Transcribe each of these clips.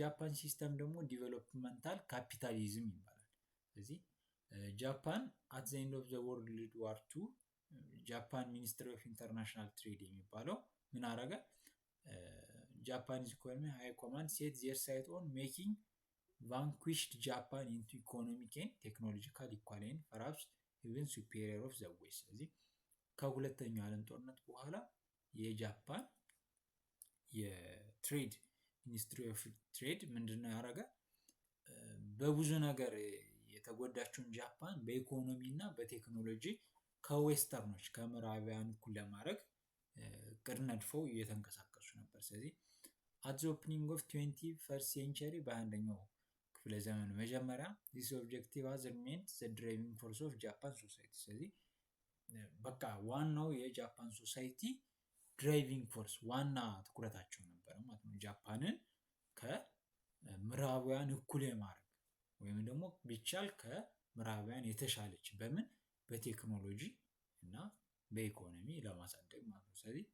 የጃፓን system ደግሞ developmental capitalism ይባላል። ስለዚህ ጃፓን at the end of the World War II ጃፓን Ministry of International Trade የሚባለው ምን አረገ? Japanese economy high command set their sight on making vanquished Japan into economic and technological equal and perhaps even superior of the West። ስለዚህ ከሁለተኛው ዓለም ጦርነት በኋላ የጃፓን የ trade Ministry of Trade ምንድነው ያደረገ? በብዙ ነገር የተጎዳችውን ጃፓን በኢኮኖሚ እና በቴክኖሎጂ ከ western ኖች፣ ከምዕራባውያን እኩል ለማድረግ እቅድ ነድፈው እየተንቀሳቀሱ ነበር። ስለዚህ at the opening of 21st century፣ በ21ኛው ክፍለ ዘመን መጀመሪያ፣ this objective has remained the driving force of Japan society። ስለዚህ በቃ ዋናው የጃፓን society driving force፣ ዋና ትኩረታቸው ነበረ ማለት ነው። ጃፓንን ከምዕራባውያን እኩል የማድረግ ወይም ደግሞ ቢቻል ከምዕራባውያን የተሻለች በምን በቴክኖሎጂ እና በኢኮኖሚ ለማሳደግ ማለት ነው። ስለዚህ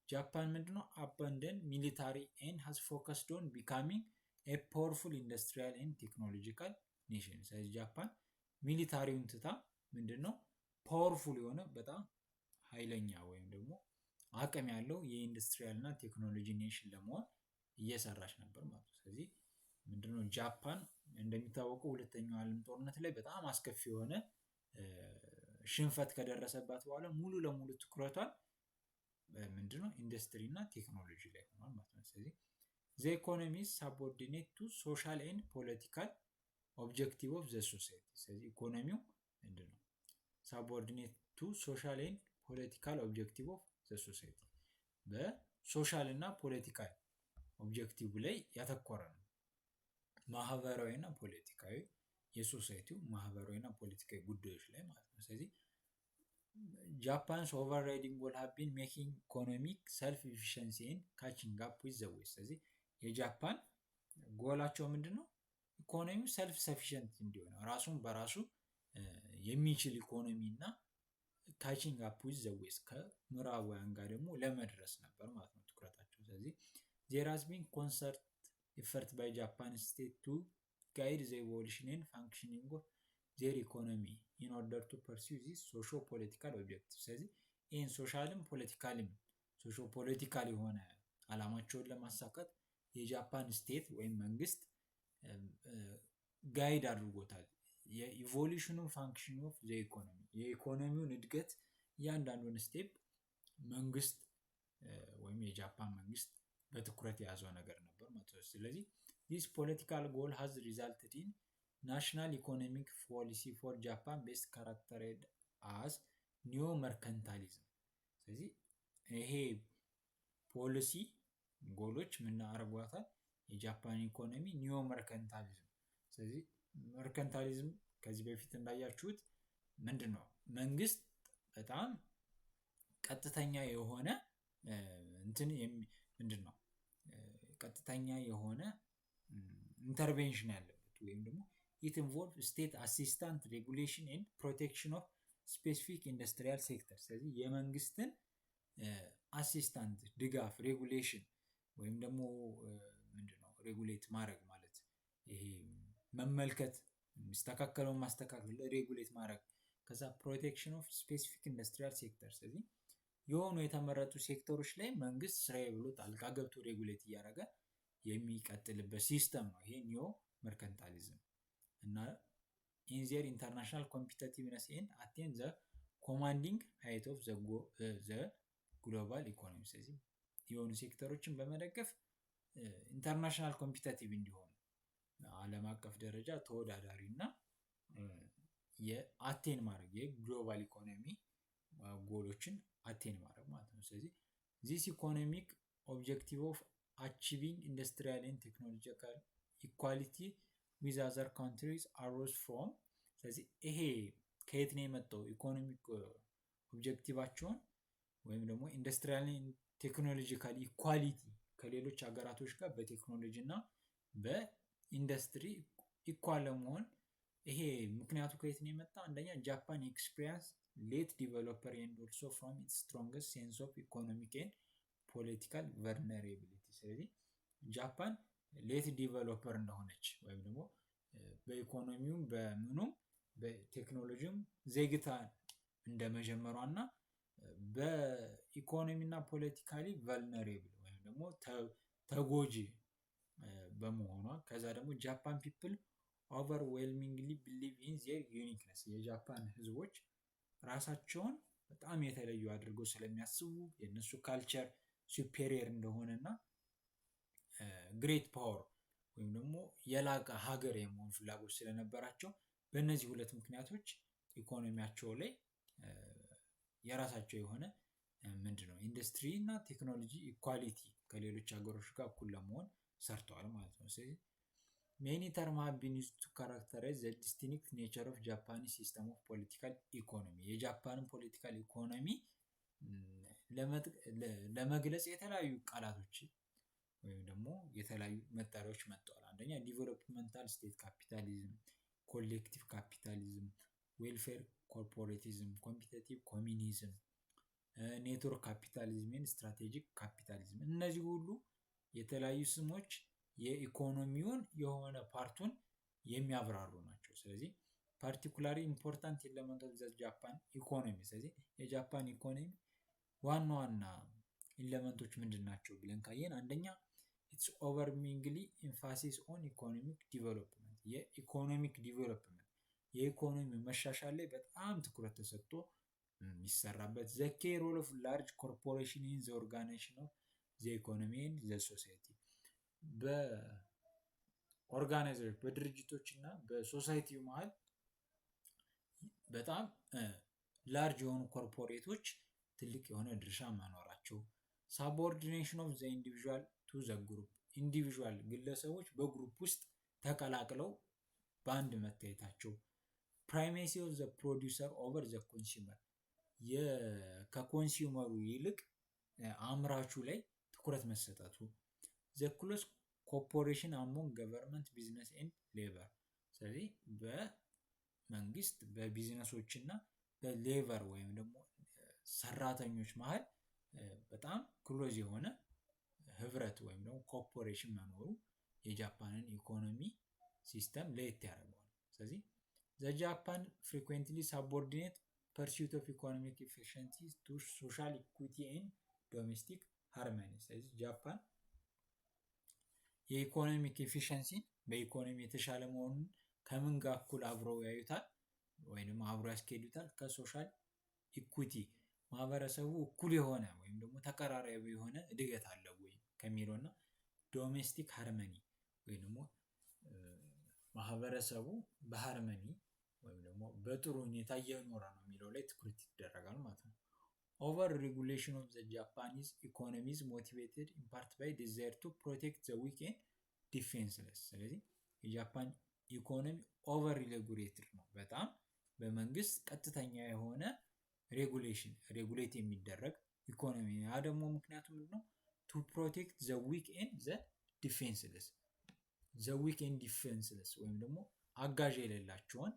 ጃፓን ምንድነው abandon military and has focused on becoming a powerful industrial and technological nation። ስለዚህ ጃፓን military ውን ትታ ምንድነው powerful የሆነ፣ በጣም ኃይለኛ ወይም ደግሞ አቅም ያለው የ industrial እና ቴክኖሎጂ nation ለመሆን እየሰራች ነበር ማለት ነው። ስለዚህ ምንድነው ጃፓን እንደሚታወቀው ሁለተኛው ዓለም ጦርነት ላይ በጣም አስከፊ የሆነ ሽንፈት ከደረሰባት በኋላ ሙሉ ለሙሉ ትኩረቷን ምንድነው ኢንዱስትሪ እና ቴክኖሎጂ ላይ ሆኗል ማለት ነው። ስለዚህ the economy subordinate to social and political objective of the society። ስለዚህ ኢኮኖሚው ምንድነው subordinate to social and political objective of the society፣ በ social እና political objective ላይ ያተኮረ ነው። ማህበራዊ እና ፖለቲካዊ፣ የ society ው ማህበራዊ እና ፖለቲካዊ ጉዳዮች ላይ ማለት ነው። ስለዚህ Japan's overriding goal have been making economic self efficiency and catching up with the West። ስለዚህ የጃፓን ጎላቸው ምንድን ነው? ኢኮኖሚው self sufficient እንዲሆን፣ ራሱን በራሱ የሚችል ኢኮኖሚ እና catching up with the West፣ ከምዕራባውያን ጋር ደግሞ ለመድረስ ነበር ማለት ነው ትኩረታቸው። ስለዚህ there has been concert effort by Japan state to guide the evolution and functioning of their economy in order to pursue this socio political objective። ስለዚህ ይህን social ም political ም socio political የሆነ አላማቸውን ለማሳካት የጃፓን state ወይም መንግስት guide አድርጎታል። የ evolution ኑ function of the economy፣ የኢኮኖሚውን እድገት እያንዳንዱን step መንግስት ወይም የጃፓን መንግስት በትኩረት የያዘው ነገር ነበር ማለት ነው። ስለዚህ this political goal has resulted in national economic policy for Japan best characterized as neo mercantilism። ስለዚህ ይሄ policy goal ኦች ምን አድርጓታል? የጃፓን ኢኮኖሚ neo mercantilism። ስለዚህ mercantilism ከዚህ በፊት እንዳያችሁት ምንድን ነው? መንግስት በጣም ቀጥተኛ የሆነ እንትን ምንድን ነው ቀጥተኛ የሆነ intervention ያለበት ወይም ደግሞ it involve state assistant regulation and protection of specific industrial sector። ስለዚህ የመንግስትን assistant ድጋፍ፣ regulation ወይም ደግሞ ምንድነው regulate ማድረግ ማለት ይሄ መመልከት፣ የሚስተካከለውን ማስተካከል፣ regulate ማድረግ፣ ከዛ protection of specific industrial sector። ስለዚህ የሆኑ የተመረጡ ሴክተሮች ላይ መንግስት ስራዬ ብሎ ጣልቃ ገብቶ regulate እያደረገ የሚቀጥልበት system ነው ይሄ neo mercantilism። እና in their international competitiveness and attain the commanding height of the global economy። ስለዚህ የሆኑ ሴክተሮችን በመደገፍ international competitive እንዲሆኑ፣ ዓለም አቀፍ ደረጃ ተወዳዳሪ እና የ attain ማድረግ የ global economy goal ኦችን attain ማድረግ ማለት ነው። ስለዚህ this economic objective of achieving industrial and technological equality with other countries arose from፣ ስለዚህ ይሄ ከየት ነው የመጣው? Economic objective ኣቸውን ወይም ደግሞ industrial technological equality ከሌሎች ሀገራቶች ጋር በቴክኖሎጂ እና በኢንዱስትሪ equal ለመሆን ይሄ ምክንያቱ ከየት ነው የመጣ? አንደኛ Japan experience late developer and also from its strongest sense of economic and political vulnerability። ስለዚህ ጃፓን Late developer እንደሆነች ወይም ደግሞ በኢኮኖሚውም በምኑም በቴክኖሎጂውም ዘግይታ እንደመጀመሯ እና በኢኮኖሚና politically vulnerable ወይም ደግሞ ተጎጂ በመሆኗ፣ ከዛ ደግሞ Japan people overwhelmingly believe in their uniqueness፣ የጃፓን ህዝቦች ራሳቸውን በጣም የተለዩ አድርገው ስለሚያስቡ፣ የእነሱ culture superior እንደሆነ እና great power ወይም ደግሞ የላቀ ሀገር የመሆን ፍላጎት ስለነበራቸው፣ በእነዚህ ሁለት ምክንያቶች ኢኮኖሚያቸው ላይ የራሳቸው የሆነ ምንድነው ኢንዱስትሪ እና ቴክኖሎጂ equality ከሌሎች ሀገሮች ጋር እኩል ለመሆን ሰርተዋል ማለት ነው። ስለዚህ many term have been used to characterize the distinct nature of Japanese system of political economy። የጃፓንን political economy ለመግለጽ የተለያዩ ቃላቶች ወይም ደግሞ የተለያዩ መጠሪያዎች መጥተዋል። አንደኛ developmental state capitalism፣ collective capitalism፣ welfare corporatism፣ competitive communism፣ network capitalism፣ strategic capitalism። እነዚህ ሁሉ የተለያዩ ስሞች የኢኮኖሚውን የሆነ part ኡን የሚያብራሩ ናቸው። ስለዚህ particularly important element of the Japan economy። ስለዚህ የጃፓን ኢኮኖሚ ዋና ዋና element ኦች ምንድን ናቸው ብለን ካየን፣ አንደኛ its overwhelmingly emphasis on economic development፣ የ economic development፣ የኢኮኖሚ መሻሻል ላይ በጣም ትኩረት ተሰጥቶ የሚሰራበት፣ the key role of large corporation in the organization of the economy and the society፣ በ organizer በድርጅቶች እና በ society ው መሀል በጣም large የሆኑ corporate ኦች ትልቅ የሆነ ድርሻ መኖራቸው፣ subordination of the individual to the group፣ individual ግለሰቦች በ group ውስጥ ተቀላቅለው በአንድ መታየታቸው፣ primacy of the producer over the consumer፣ ከ consumer ኡ ይልቅ አምራቹ ላይ ትኩረት መሰጠቱ፣ the close cooperation among government, business and labor። ስለዚህ በመንግስት፣ በቢዝነሶች እና በ labor ወይም ደግሞ ሰራተኞች መሀል በጣም close የሆነ ህብረት ወይም ደግሞ cooperation መኖሩ የጃፓንን ኢኮኖሚ system ለየት ያደርገዋል። ስለዚህ the Japan frequently subordinate pursuit of economic efficiency to social equity and domestic harmony። ስለዚህ ጃፓን የ economic efficiency ን፣ በኢኮኖሚ የተሻለ መሆኑን ከምን ጋር እኩል አብረው ያዩታል ወይም አብሮ ያስኬዱታል? ከ social equity፣ ማህበረሰቡ እኩል የሆነ ወይም ደግሞ ተቀራራቢ የሆነ እድገት አለው ወይ ከሚለው እና domestic harmony ወይም ደግሞ ማህበረሰቡ በ harmony ወይም ደግሞ በጥሩ ሁኔታ እየኖረ ነው የሚለው ላይ ትኩረት ይደረጋል ማለት ነው። Over regulation of the Japanese economy is motivated in part by desire to protect the weak and defenseless። ስለዚህ የጃፓን ኢኮኖሚ over regulated ነው። በጣም በመንግስት ቀጥተኛ የሆነ regulation፣ regulate የሚደረግ ኢኮኖሚ። ያ ደግሞ ምክንያቱ ምንድነው? To protect the weak and the defenseless፣ the weak and defenseless ወይም ደግሞ አጋዥ የሌላቸውን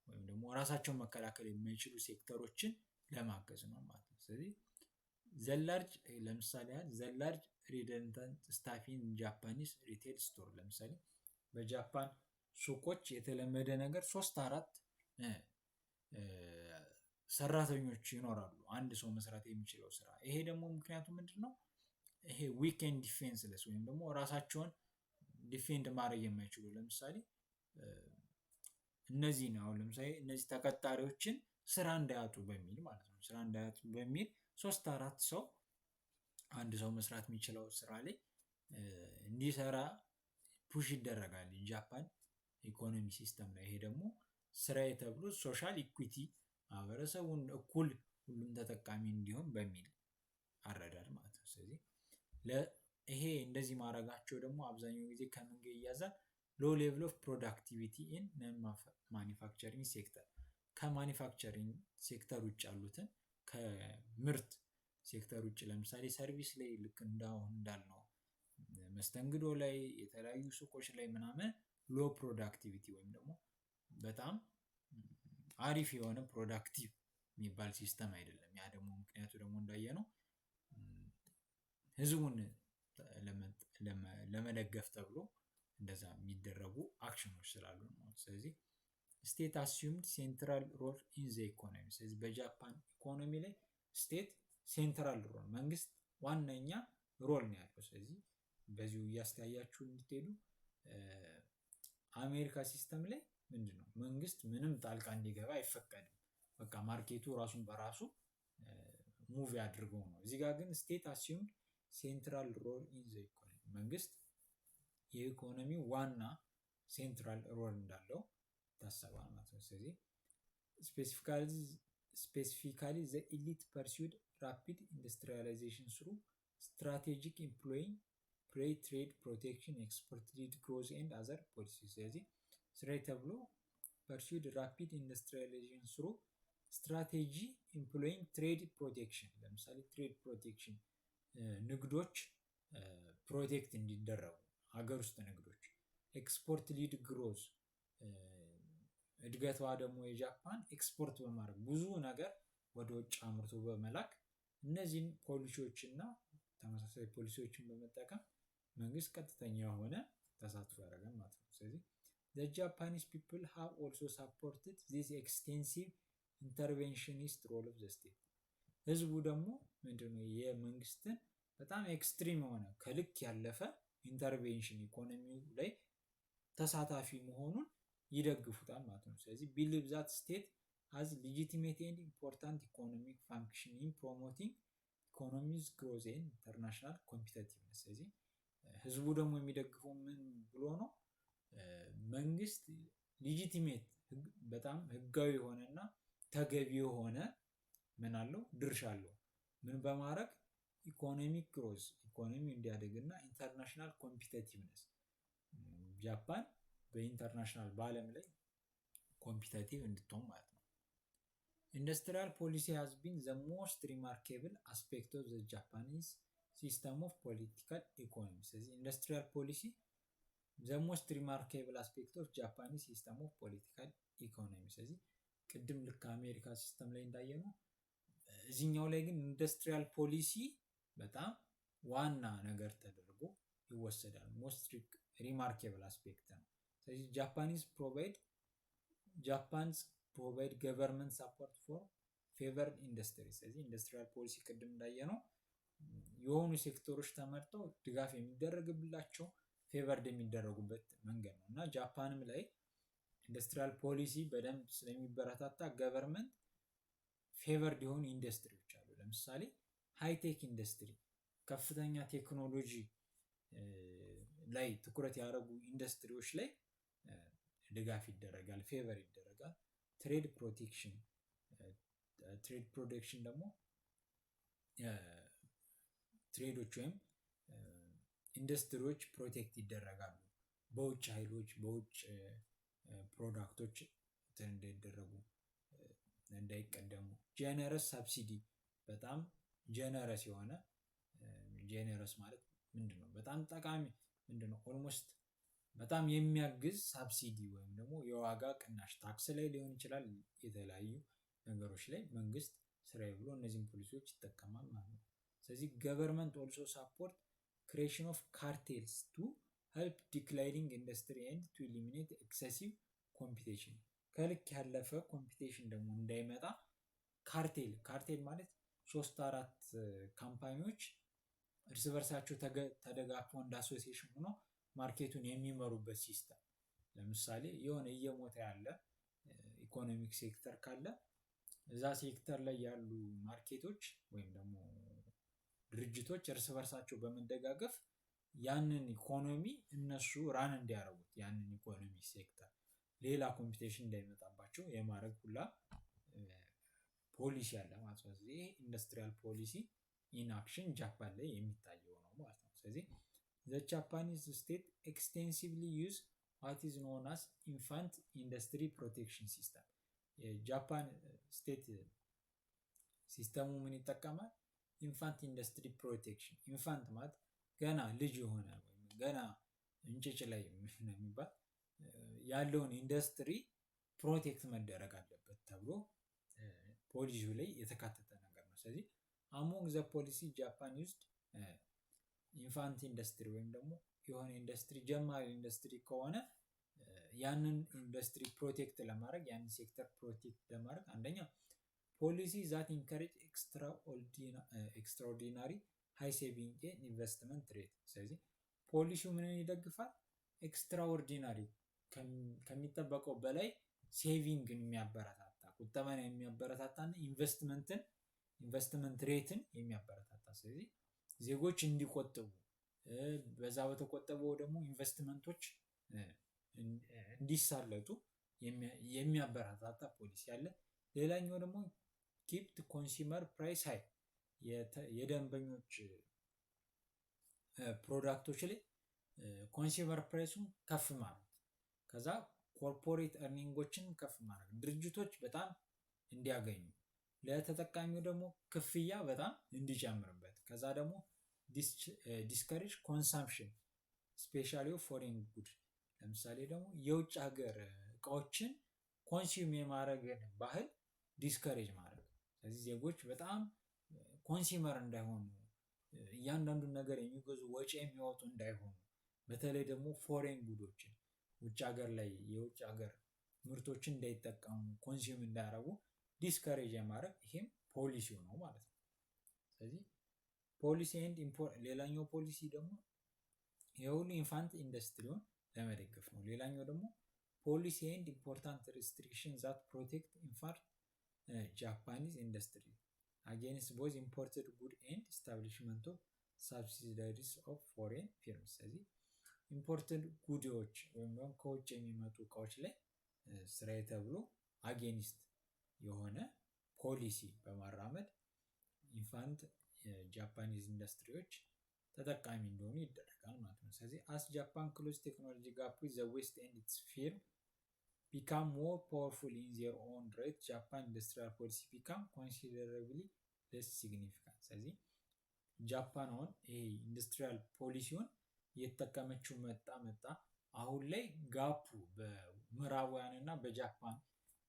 ወይም ደግሞ ራሳቸውን መከላከል የማይችሉ ሴክተሮችን ለማገዝ ነው ማለት ነው። ስለዚህ the large፣ ለምሳሌ ያህል the large redundant staff in Japanese retail store፣ ለምሳሌ በጃፓን ሱቆች የተለመደ ነገር ሶስት አራት ሰራተኞች ይኖራሉ አንድ ሰው መስራት የሚችለው ስራ። ይሄ ደግሞ ምክንያቱ ምንድነው? ይሄ weak and defenseless ወይም ደግሞ ራሳቸውን defend ማድረግ የማይችሉ፣ ለምሳሌ እነዚህን አሁን ለምሳሌ እነዚህ ተቀጣሪዎችን ስራ እንዳያጡ በሚል ማለት ነው። ስራ እንዳያጡ በሚል ሶስት አራት ሰው አንድ ሰው መስራት የሚችለው ስራ ላይ እንዲሰራ push ይደረጋል ጃፓን ኢኮኖሚ system ላይ። ይሄ ደግሞ ስራዬ ተብሎ social equity፣ ማህበረሰቡን እኩል ሁሉም ተጠቃሚ እንዲሆን በሚል አረዳድ ማለት ነው። ስለዚህ ይሄ እንደዚህ ማድረጋቸው ደግሞ አብዛኛው ጊዜ ከምን ጋር ይያዛል? Low level of productivity in non manufacturing sector፣ ከ manufacturing sector ውጭ ያሉትን፣ ከምርት ሴክተር ውጭ ለምሳሌ service ላይ፣ ልክ እንዳሁን እንዳልነው መስተንግዶ ላይ፣ የተለያዩ ሱቆች ላይ ምናምን low productivity ወይም ደግሞ በጣም አሪፍ የሆነ productive የሚባል system አይደለም። ያ ደግሞ ምክንያቱ ደግሞ እንዳየነው ህዝቡን ለመደገፍ ተብሎ እንደዛ የሚደረጉ አክሽኖች ስላሉ ነው። ስለዚህ state assumed central role in the economy። ስለዚህ በጃፓን ኢኮኖሚ ላይ state central role፣ መንግስት ዋነኛ role ነው ያለው። ስለዚህ በዚሁ እያስተያያችሁ እንድትሄዱ፣ አሜሪካ system ላይ ምንድን ነው? መንግስት ምንም ጣልቃ እንዲገባ አይፈቀድም። በቃ market ኡ ራሱን በራሱ move ያድርገው ነው። እዚህ ጋር ግን state assumed central role in the economy፣ መንግስት የኢኮኖሚ ዋና central role እንዳለው ይታሰባል ማለት ነው። ስለዚህ specifically, the elite pursued rapid industrialization through strategic employing pre trade protection, export led growth and other policy። ስለዚህ ስራዬ ተብሎ pursued rapid industrialization through strategy employing trade protection። ለምሳሌ trade protection፣ ንግዶች protect እንዲደረጉ፣ ሀገር ውስጥ ንግዶች፣ export led growth፣ እድገቷ ደግሞ የጃፓን ኤክስፖርት በማድረግ፣ ብዙ ነገር ወደ ውጭ አምርቶ በመላክ፣ እነዚህን ፖሊሲዎች እና ተመሳሳይ ፖሊሲዎችን በመጠቀም መንግስት ቀጥተኛ የሆነ ተሳትፎ ያደርጋል ማለት ነው። ስለዚህ the Japanese people have also supported this extensive interventionist role of the state። ህዝቡ ደግሞ ምንድነው? የመንግስትን በጣም extreme የሆነ፣ ከልክ ያለፈ intervention፣ ኢኮኖሚው ላይ ተሳታፊ መሆኑን ይደግፉታል ማለት ነው። ስለዚህ believe that state has legitimate and important economic function in promoting economy's growth and international competitiveness። ስለዚህ ህዝቡ ደግሞ የሚደግፈው ምን ብሎ ነው? መንግስት legitimate፣ በጣም ህጋዊ የሆነና ተገቢ የሆነ ምን አለው? ድርሻ አለው። ምን በማድረግ? Economic growth፣ ኢኮኖሚ እንዲያድግ እና international competitiveness፣ ጃፓን በ international፣ በዓለም ላይ competitive እንድትሆን ማለት ነው። Industrial policy has been the most remarkable aspect of the Japanese system of political economy። ስለዚህ industrial policy the most remarkable aspect of Japanese system of political economy። ስለዚህ ቅድም ልክ አሜሪካ system ላይ እንዳየነው እዚህኛው ላይ ግን industrial policy በጣም ዋና ነገር ተደርጎ ይወሰዳል። Most remarkable aspect ነው። ስለዚህ Japan's provide government support for favored industry። ስለዚህ industrial policy ቅድም እንዳየነው የሆኑ ሴክተሮች ተመርጠው ድጋፍ የሚደረግላቸው፣ favored የሚደረጉበት መንገድ ነው። እና ጃፓንም ላይ industrial policy በደንብ ስለሚበረታታ government favored የሆኑ ኢንዱስትሪዎች አሉ። ለምሳሌ high-tech industry፣ ከፍተኛ ቴክኖሎጂ ላይ ትኩረት ያደረጉ ኢንዱስትሪዎች ላይ ድጋፍ ይደረጋል፣ favor ይደረጋል። Trade protection፣ trade protection ደግሞ trade ኦች ወይም ኢንዱስትሪዎች protect ይደረጋሉ። በውጭ ኃይሎች፣ በውጭ product ኦች እንትን እንዳይደረጉ፣ እንዳይቀደሙ። Generous subsidy፣ በጣም generous የሆነ፣ generous ማለት ምንድን ነው? በጣም ጠቃሚ፣ ምንድን ነው? Almost በጣም የሚያግዝ subsidy ወይም ደግሞ የዋጋ ቅናሽ tax ላይ ሊሆን ይችላል። የተለያዩ ነገሮች ላይ መንግስት ስራዬ ብሎ እነዚህን ፖሊሲዎች ይጠቀማል ማለት ነው። ስለዚህ government also support creation of cartels to help declining industry and to eliminate excessive competition። ከልክ ያለፈ competition ደግሞ እንዳይመጣ cartel፣ cartel ማለት ሶስት አራት company ዎች እርስ በርሳቸው ተደጋግፈው እንደ association ሆኖ market ኡን የሚመሩበት system። ለምሳሌ የሆነ እየሞተ ያለ economic sector ካለ እዛ ሴክተር ላይ ያሉ market ኦች ወይም ደግሞ ድርጅቶች እርስ በርሳቸው በመደጋገፍ ያንን ኢኮኖሚ እነሱ run እንዲያደርጉት፣ ያንን ኢኮኖሚ ሴክተር ሌላ competition እንዳይመጣባቸው የማድረግ ሁላ ፖሊሲ አለ ማለት ነው። ስለዚህ industrial policy in action ጃፓን ላይ የሚታየው ነው ማለት ነው። ስለዚህ the Japanese state extensively use what is known as infant industry protection system። የጃፓን state system ኡ ምን ይጠቀማል? Infant industry protection። Infant ማለት ገና ልጅ የሆነ ወይም ገና እንጭጭ ላይ የሚባል ያለውን ኢንዱስትሪ protect መደረግ አለበት ተብሎ ፖሊሲው ላይ የተካተተ ነገር ነው። ስለዚህ among the policy Japan used infant industry ወይም ደግሞ የሆነ ኢንዱስትሪ ጀማሪ ኢንዱስትሪ ከሆነ ያንን ኢንዱስትሪ protect ለማድረግ፣ ያንን sector protect ለማድረግ አንደኛ policy that encourage extraordinary high saving investment rate። ስለዚህ ፖሊሲው ምንን ይደግፋል? Extraordinary ከሚጠበቀው በላይ saving ን የሚያበረታታ፣ ቁጠባን የሚያበረታታ እና investment ን investment rate ን የሚያበረታታ፣ ስለዚህ ዜጎች እንዲቆጥቡ፣ በዛ በተቆጠበው ደግሞ ኢንቨስትመንቶች እንዲሳለጡ የሚያበረታታ ፖሊሲ አለ። ሌላኛው ደግሞ kept consumer price high፣ የደንበኞች product ኦች ላይ consumer price ኡን ከፍ ማድረግ፣ ከዛ corporate earning ኦችን ከፍ ማድረግ፣ ድርጅቶች በጣም እንዲያገኙ፣ ለተጠቃሚው ደግሞ ክፍያ በጣም እንዲጨምርበት፣ ከዛ ደግሞ discourage consumption, specially foreign good። ለምሳሌ ደግሞ የውጭ ሀገር እቃዎችን consume የማድረግን ባህል discourage ማድረግ። ስለዚህ ዜጎች በጣም consumer እንዳይሆኑ፣ እያንዳንዱን ነገር የሚገዙ፣ ወጪ የሚያወጡ እንዳይሆኑ፣ በተለይ ደግሞ foreign good ኦችን ውጭ ሀገር ላይ የውጭ ሀገር ምርቶችን እንዳይጠቀሙ፣ consume እንዳያደርጉ discourage የማድረግ ይሄም ፖሊሲው ነው ማለት ነው። ስለዚህ policy and ሌላኛው ፖሊሲ ደግሞ የሁሉ infant ኢንዱስትሪውን ለመደገፍ ነው። ሌላኛው ደግሞ policy and important restriction that protect infant Japanese industry against both imported good and establishment of subsidiaries of foreign firms። ስለዚህ imported good ኦች ወይም ደግሞ ከውጭ የሚመጡ እቃዎች ላይ ስራዬ ተብሎ against የሆነ ፖሊሲ በማራመድ infant Japanese ኢንዱስትሪዎች ተጠቃሚ እንዲሆኑ ይደረጋል ማለት ነው። ስለዚህ as Japan close technology gap with the West and its firm become more powerful in their own right, Japan industrial policy become considerably less significant። ስለዚህ ጃፓን አሁን ይሄ industrial ፖሊሲውን እየተጠቀመችው መጣ መጣ፣ አሁን ላይ gap ኡ በምዕራባውያን እና በጃፓን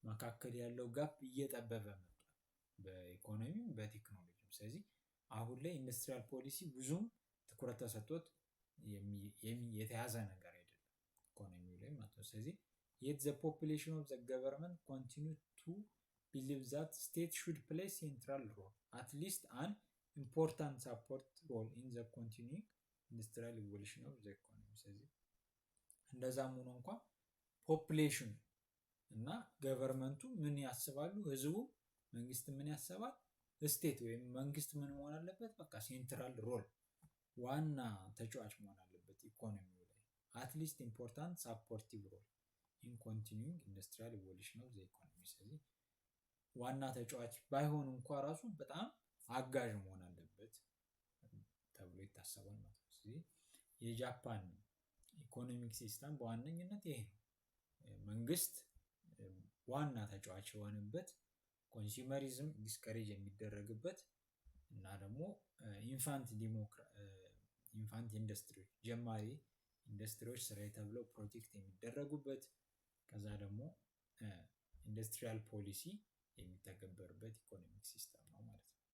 መካከል ያለው gap እየጠበበ መጥቷል፣ በኢኮኖሚም በቴክኖሎጂም። ስለዚህ አሁን ላይ industrial policy ብዙም ትኩረት ተሰጥቶት የተያዘ ነገር አይደለም ኢኮኖሚው ላይ ማለት ነው። ስለዚህ yet the population of the government continue to believe that state should play central role, at least an important support role, in the continuing industrial evolution of the economy። ስለዚህ እንደዛም ሆኖ እንኳን population እና government ኡ ምን ያስባሉ? ህዝቡ፣ መንግስት ምን ያስባል? State ወይም መንግስት ምን መሆን አለበት? በቃ central role፣ ዋና ተጫዋች መሆን አለበት ኢኮኖሚው ላይ፣ at least important supportive role in continuing industrial evolution of the economy። ስለዚህ ዋና ተጫዋች ባይሆን እንኳ ራሱ በጣም አጋዥ መሆን አለበት ተብሎ ይታሰባል ማለት ነው። ስለዚህ የጃፓን economic system በዋነኝነት ይሄ ነው። መንግስት ዋና ተጫዋች የሆነበት፣ consumerism discourage የሚደረግበት እና ደግሞ infant ኢንዱስትሪዎች፣ ጀማሪ ኢንዱስትሪዎች ስራዬ ተብለው protect የሚደረጉበት፣ ከዛ ደግሞ industrial policy የሚተገበርበት economic system ነው ማለት ነው።